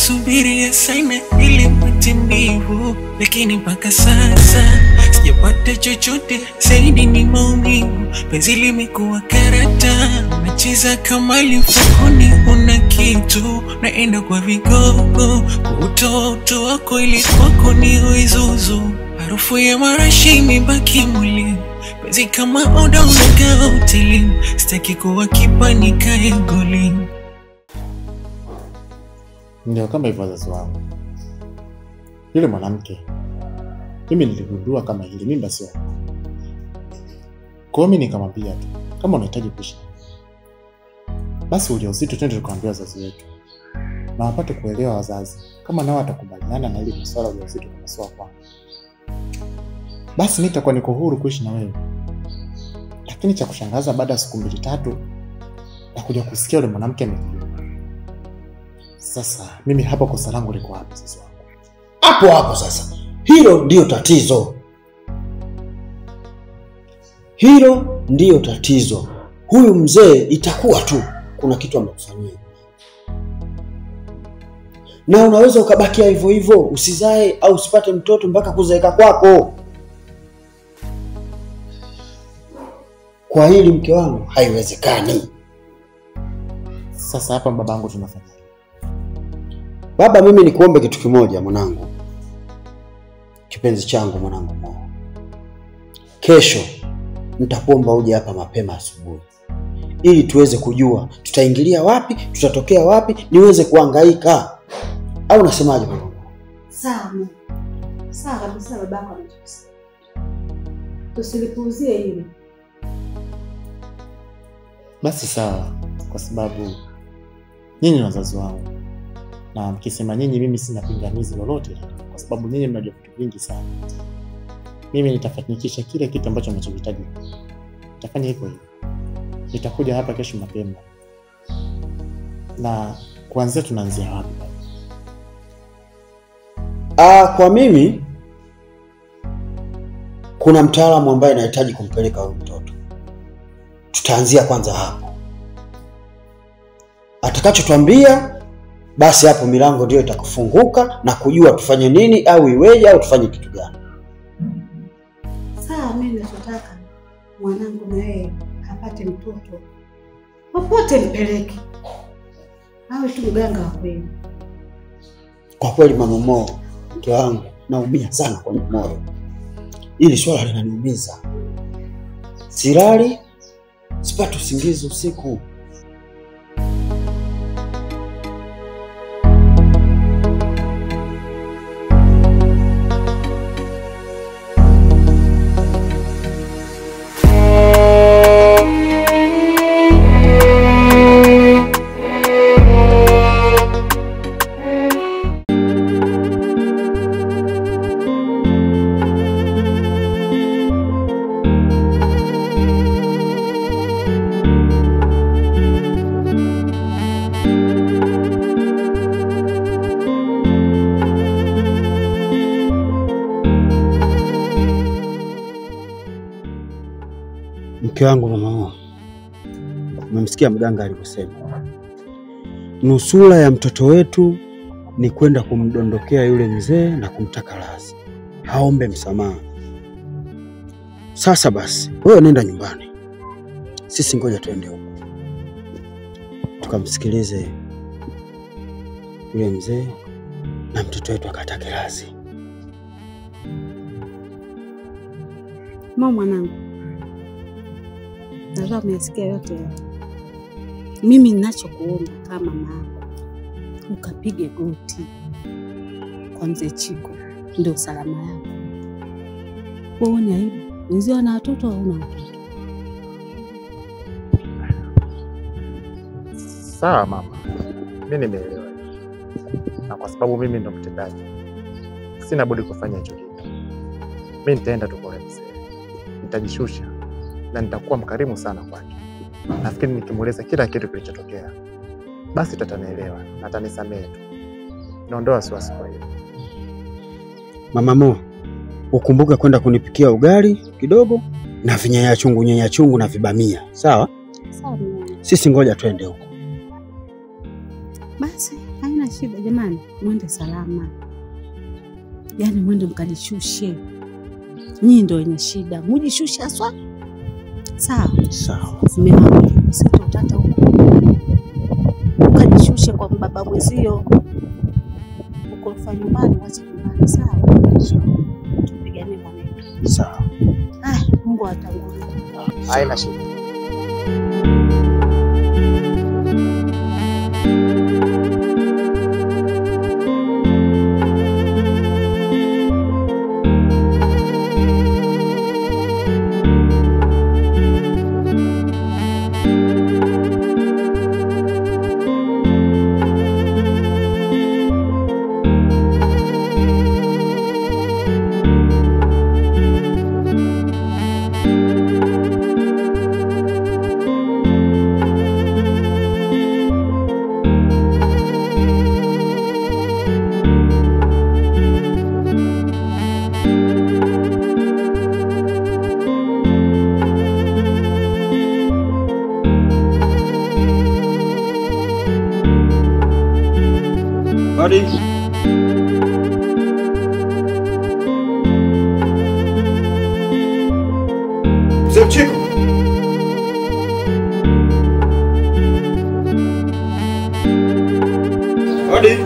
Nasubiria sana ili mpate mbivu, lakini mpaka sasa sijapata chochote zaidi ni maumivu. Penzi limekuwa karata, nacheza kama mfukoni una kitu, naenda kwa vigogo kutoa utu wako ili kwako ni uizuzu. Harufu ya marashi imebaki mwilini, penzi kama oda unakaa hotelini, sitaki kuwa kipa nikae golini. Ndio kama hivyo wazazi wangu. Yule mwanamke mimi niligundua kama ile mimba sio. Kwa mimi nikamwambia tu, kama unahitaji kuishi basi ujauzito twende tukaambia wazazi wetu na wapate kuelewa wazazi, kama nao watakubaliana na ile masuala ya ujauzito kama sio kwangu, basi mimi nitakuwa niko huru kuishi na wewe. Lakini cha kushangaza, baada ya siku 2 3 na kuja kusikia yule mwanamke amekuja. Sasa mimi hapo kosa langu liko wapi sasa? Hapo hapo sasa. Hilo ndio tatizo. Hilo ndio tatizo. Huyu mzee itakuwa tu kuna kitu amekufanyia. Na unaweza ukabakia hivyo hivyo, usizae au usipate mtoto mpaka kuzeeka kwako. Kwa hili mke wangu haiwezekani. Sasa hapa babangu tunafanya. Baba, mimi nikuombe kitu kimoja mwanangu. Kipenzi changu mwanangu Mo. Kesho nitakuomba uje hapa mapema asubuhi ili tuweze kujua tutaingilia wapi, tutatokea wapi, niweze kuhangaika. Au unasemaje mwanangu? Sawa. Sawa kabisa babako anachosema. Tusilipuuzie hili. Basi sawa, kwa sababu nyinyi ni wazazi wangu. Na mkisema nyinyi mimi sina pingamizi lolote, kwa sababu nyinyi mnajua vitu vingi sana. Mimi nitafanikisha kile kitu ambacho mnachohitaji. Nitafanya hivyo hivyo. Nitakuja hapa kesho mapema. Na kuanzia tunaanzia wapi? Kwa mimi kuna mtaalamu ambaye anahitaji kumpeleka huyu mtoto. Tutaanzia kwanza hapo. Atakachotuambia basi hapo milango ndio itakufunguka na kujua tufanye nini au iweje au tufanye kitu gani. Sawa, mimi ninachotaka mwanangu na yeye apate mtoto. Popote mpeleke. Awe tu mganga wa kweli. Kwa kweli mama Mo, mke wangu, naumia sana kwa moyo. Hili swala linaniumiza. Silali, sipati usingizi usiku. Mke wangu mama, umemsikia mganga alivyosema. Nusura ya mtoto wetu ni kwenda kumdondokea yule mzee na kumtaka radhi, haombe msamaha. Sasa basi, wewe nenda nyumbani. Sisi ngoja tuende huko tukamsikilize yule mzee na mtoto wetu akatake radhi. Mama mwanangu, nadhani umesikia yote. Mimi ninachokuomba kama mama, ukapige goti kwa mzee Chiko, ndio salama yako. Wewe ni aibu, wenzio na watoto au una watoto? Sawa mama, mimi nimeelewa. Na kwa sababu mimi ndo mtendaji, sina budi kufanya hicho kitu. Mimi nitaenda tu kwa mzee, nitajishusha na nitakuwa mkarimu sana kwake. Nafikiri nikimueleza kila kitu kilichotokea, basi tutanielewa na atanisamehe tu. Naondoa wasiwasi kwa hiyo. Mama Mo, ukumbuke kwenda kunipikia ugali kidogo na vinyanya chungu, nyanya chungu na vibamia. Sawa? Sawa. Sisi ngoja twende huko. Basi haina shida jamani, mwende salama. Yaani mwende mkajishushe. Nyinyi ndio wenye shida, mujishushe haswa. Sawa. Sawa. Mume wangu, usitotata huko. Ukajishushe kwa baba mwezio. Ukorofa nyumbani, wache nyumbani, sawa? Sawa. Tupigane mwanetu. Sawa. Ah, Mungu atangulie. Haina shida. Mzee Mchiko. Hodi.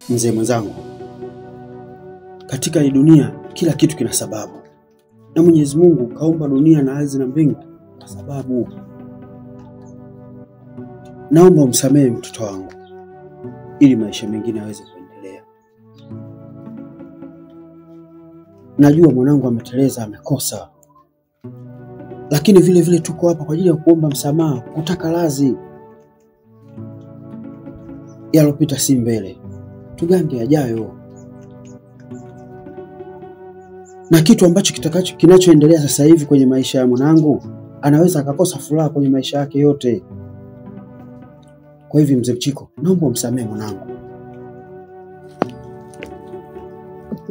Mzee mwenzangu, katika hii dunia kila kitu kina sababu, na Mwenyezi Mungu kaumba dunia na ardhi na mbingu kwa sababu. Naomba umsamehe mtoto wangu ili maisha mengine yaweze kuendelea. Najua mwanangu ameteleza, amekosa, lakini vile vile tuko hapa kwa ajili ya kuomba msamaha, kutaka radhi. Yalopita si mbele, tugange yajayo. Na kitu ambacho kinachoendelea sasa hivi kwenye maisha ya mwanangu, anaweza akakosa furaha kwenye maisha yake yote. Kwa hivyo Mzee Mchiko, naomba umsamehe mwanangu.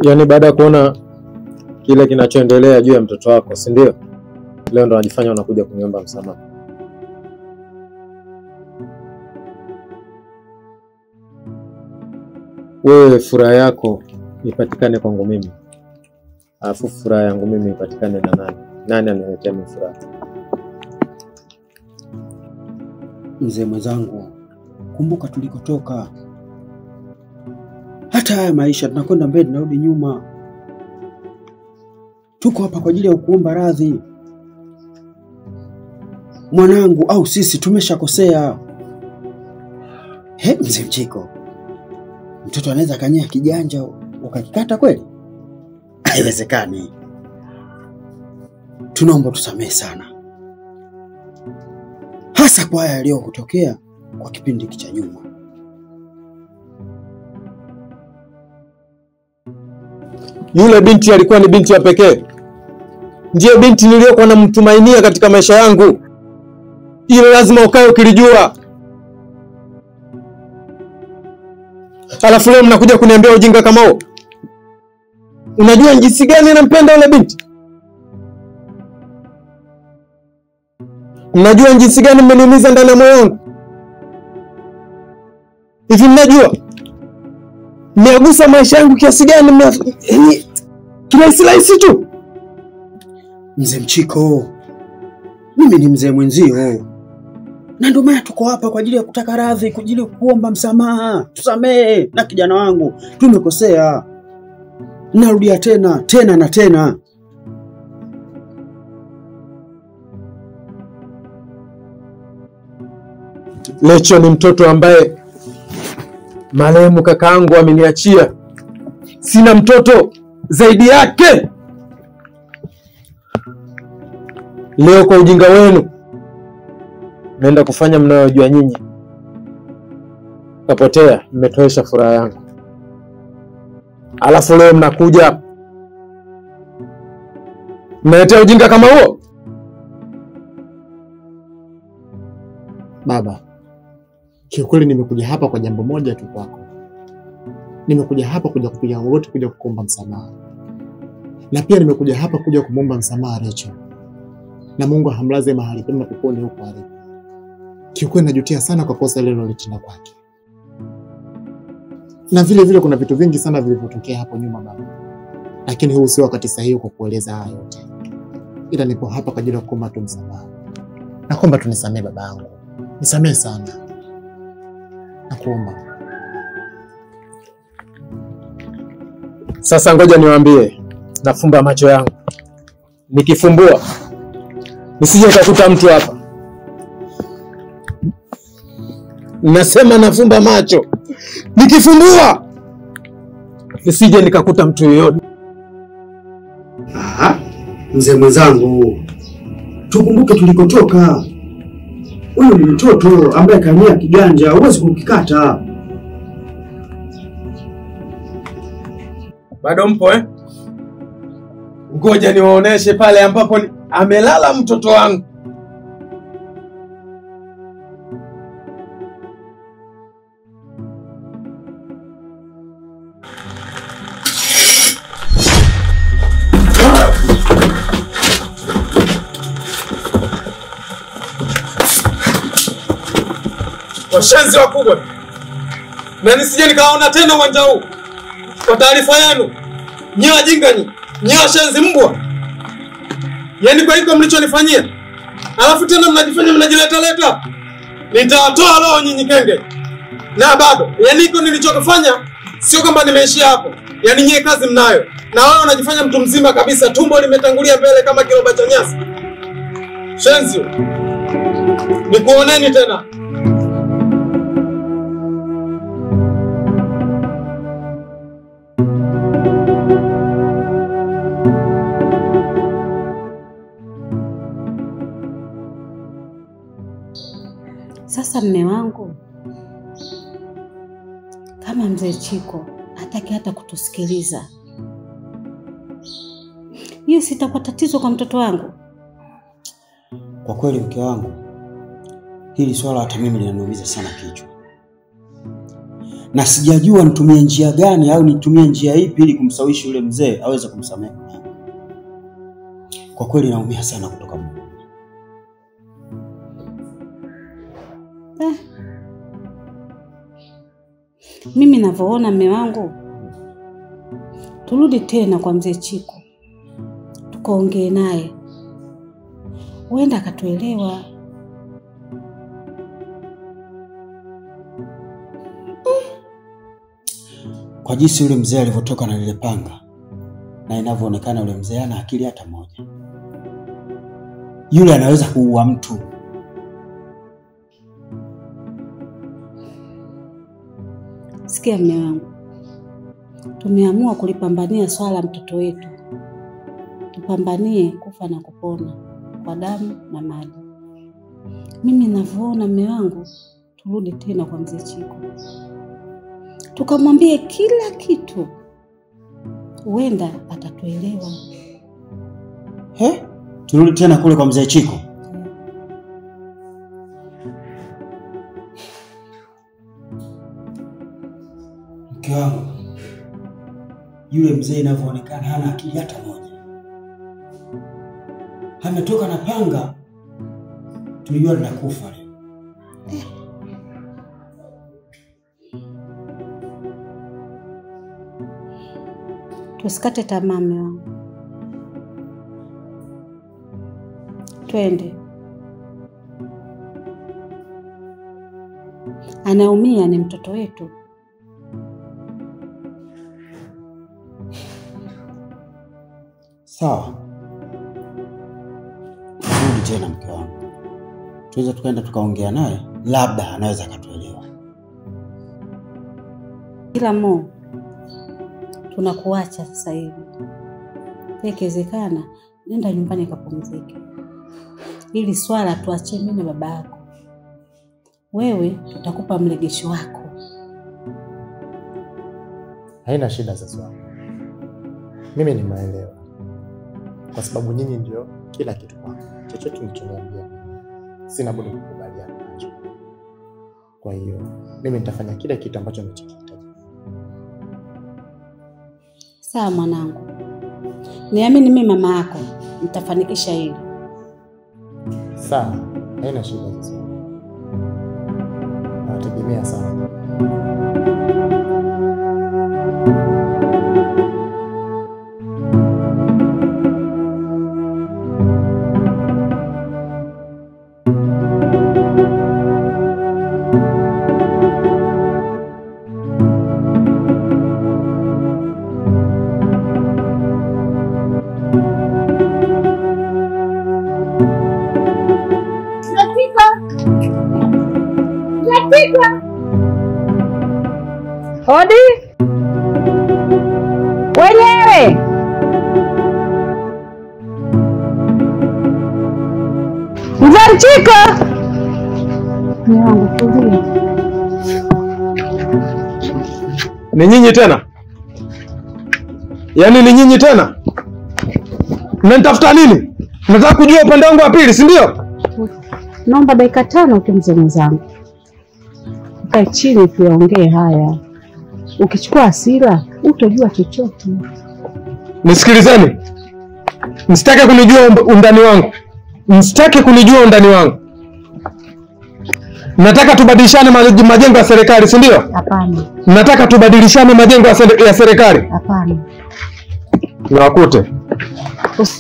Yaani baada ya kuona kile kinachoendelea juu ya mtoto wako, si ndio? Leo ndo anajifanya unakuja kuniomba msamaha. Wewe furaha yako ipatikane kwangu mimi, alafu furaha yangu mimi ipatikane na nani? Nani aniletea mimi furaha? Mzee mwenzangu, kumbuka tulikotoka. Hata haya maisha tunakwenda mbele tunarudi nyuma. Tuko hapa kwa ajili ya kuomba radhi. Mwanangu au sisi tumeshakosea. He, Mzee Mchiko, mtoto anaweza kanyea kijanja ukakikata kweli? Haiwezekani. Tunaomba tusamehe sana, hasa kwa haya yaliyotokea kwa kipindi cha nyuma. Yule binti alikuwa ni binti wa pekee, ndiye binti niliyokuwa namtumainia katika maisha yangu. Ile lazima ukae ukilijua. Alafu leo mnakuja kuniambia ujinga kama huo. Unajua jinsi gani nampenda yule binti? Mnajua jinsi gani mmeniumiza ndani ya moyo wangu? Hivi mnajua mmeagusa maisha yangu kiasi gani? Yaani kirahisi rahisi tu. Mzee Mchiko, mimi ni mzee mwenzio, na ndio maana tuko hapa kwa ajili ya kutaka radhi, kwa ajili ya kuomba msamaha. Tusamehe na kijana wangu, tumekosea. Narudia tena tena na tena. Lecho ni mtoto ambaye marehemu kakaangu ameniachia. Sina mtoto zaidi yake. Leo kwa ujinga wenu naenda kufanya mnayojua nyinyi. Kapotea, mmetoesha furaha yangu. Alafu leo mnakuja mnaletea ujinga kama huo? Baba, kiukweli nimekuja hapa kwa jambo moja tu kwako. Nimekuja hapa kuja kupiga goti, kuja kukuomba msamaha. Na pia nimekuja hapa kuja kumuomba msamaha Rachel. Na Mungu hamlaze mahali pema peponi huko alipo. Kiukweli najutia sana kwa kosa lile nililotenda kwake. Na vile vile kuna vitu vingi sana vilivyotokea hapo nyuma baba. Lakini huu sio wakati sahihi kwa kueleza haya yote. Ila nipo hapa kwa ajili ya kuomba tu msamaha. Naomba tunisamee babangu. Nisamee sana. Nakuomba. Sasa ngoja niwaambie, nafumba macho yangu. Nikifumbua nisije nikakuta mtu hapa. Nasema nafumba macho. Nikifumbua nisije nikakuta mtu yeyote. Aha, mzee mwenzangu, tukumbuke tulikotoka. Huyu ni mtoto ambaye kaania kiganja, huwezi kukikata. Bado mpo eh? Ngoja niwaoneshe pale ambapo amelala mtoto wangu. Washenzi wakubwa. Na nisije nikaona tena uwanja huu. Kwa taarifa yenu, nyie wajinga nyinyi, nyie washenzi mbwa. Yaani kwa hiko mlichonifanyia, alafu tena mnajifanya mnajileta leta. Nitawatoa roho nyinyi kenge. Na bado, yaani hiko nilichokifanya sio kwamba nimeishia hapo. Yaani nyie kazi mnayo. Na wewe unajifanya mtu mzima kabisa, tumbo limetangulia mbele kama kiroba cha nyasi. Shenzi. Nikuoneni tena. Sasa mme wangu, kama mzee Chiko hataki hata kutusikiliza, hiyo sitakuwa tatizo kwa mtoto wangu. Kwa kweli mke wangu, hili swala hata mimi linaniumiza sana kichwa. Na sijajua nitumie njia gani au nitumie njia ipi ili kumshawishi yule mzee aweze kumsamehe mwanangu. Kwa kweli naumia sana kutoka moyoni. Mimi ninavyoona mme wangu, turudi tena kwa mzee Chiko tukaongee naye, huenda akatuelewa. Kwa jinsi yule mzee alivyotoka na lile panga na inavyoonekana yule mzee hana akili hata moja. Yule anaweza kuua mtu. Sikia mme wangu, tumeamua kulipambania swala mtoto wetu. Tupambanie kufa na kupona kwa damu na maji. Mimi ninavyoona mme wangu, turudi tena kwa mzee Chiko tukamwambie kila kitu, huenda atatuelewa. He? Turudi tena kule kwa mzee Chiko? Mke wangu, yule mzee inavyoonekana hana akili hata moja. Ametoka na panga, tulijua linakufa leo. Tusikate tamaa mme wangu. Twende. Anaumia ni mtoto wetu. Sawa. Rudi tena mke wangu. Tuweza tukaenda tukaongea naye, labda anaweza akatuelewa. Ila Mo, tunakuacha sasa hivi. Ikiwezekana nenda nyumbani kapumzike. Ili swala tuachie mimi na baba yako. Wewe tutakupa mrejesho wako. Haina shida sasa. Mimi nimeelewa. Kwa sababu nyinyi ndio kila kitu kwangu. Chochote mlichoniambia sina budi kukubaliana nacho. Kwa hiyo mimi nitafanya kila kitu ambacho mnachokihitaji. Sawa mwanangu. Niamini mimi mama yako, nitafanikisha hili. Sawa, haina shida sasa. Nategemea sana. Hodi wenyewe. Mzee Mchiko. Mwanangu tulia. Ni nyinyi tena? Yaani ni nyinyi tena? Mnanitafuta nini? Nataka kujua upande wangu wa pili, si ndio? Naomba dakika 5 tu mzee mwenzangu. Kae chini tuongee haya. Ukichukua hasira utojua chochote. Nisikilizeni. Msitake kunijua undani wangu. Msitake kunijua undani wangu. Nataka tubadilishane majengo ya serikali, si ndio? Hapana. Nataka tubadilishane majengo ya serikali. Hapana. Niwakute.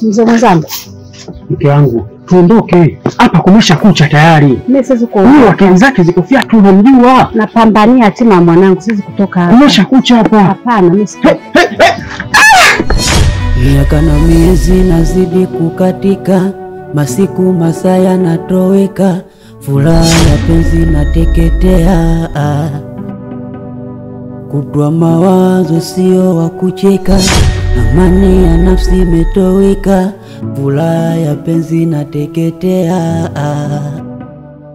Mzee mwenzangu. Mke wangu, tuondoke. Hapa kumesha kucha tayari. Mimi siwezi kuondoka. Huyu akili zake ziko fia tu, unamjua. Napambania hatima ya mwanangu, siwezi kutoka hapa. Kumesha kucha hapa. Hapana, mimi sitoki. Miaka na miezi nazidi kukatika, masiku masaa yanatoweka, furaha ya penzi nateketea. Kutwa mawazo sio wa kucheka, amani ya nafsi imetoweka, furaha ya penzi nateketea.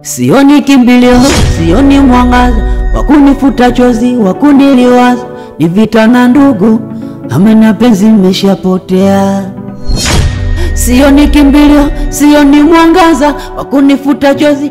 Sioni kimbilio, sioni mwangaza, wakunifuta chozi, wakuniliwaza, ni vita na ndugu, amani ya penzi imeshapotea. Sioni kimbilio, sioni mwangaza, wakunifuta chozi.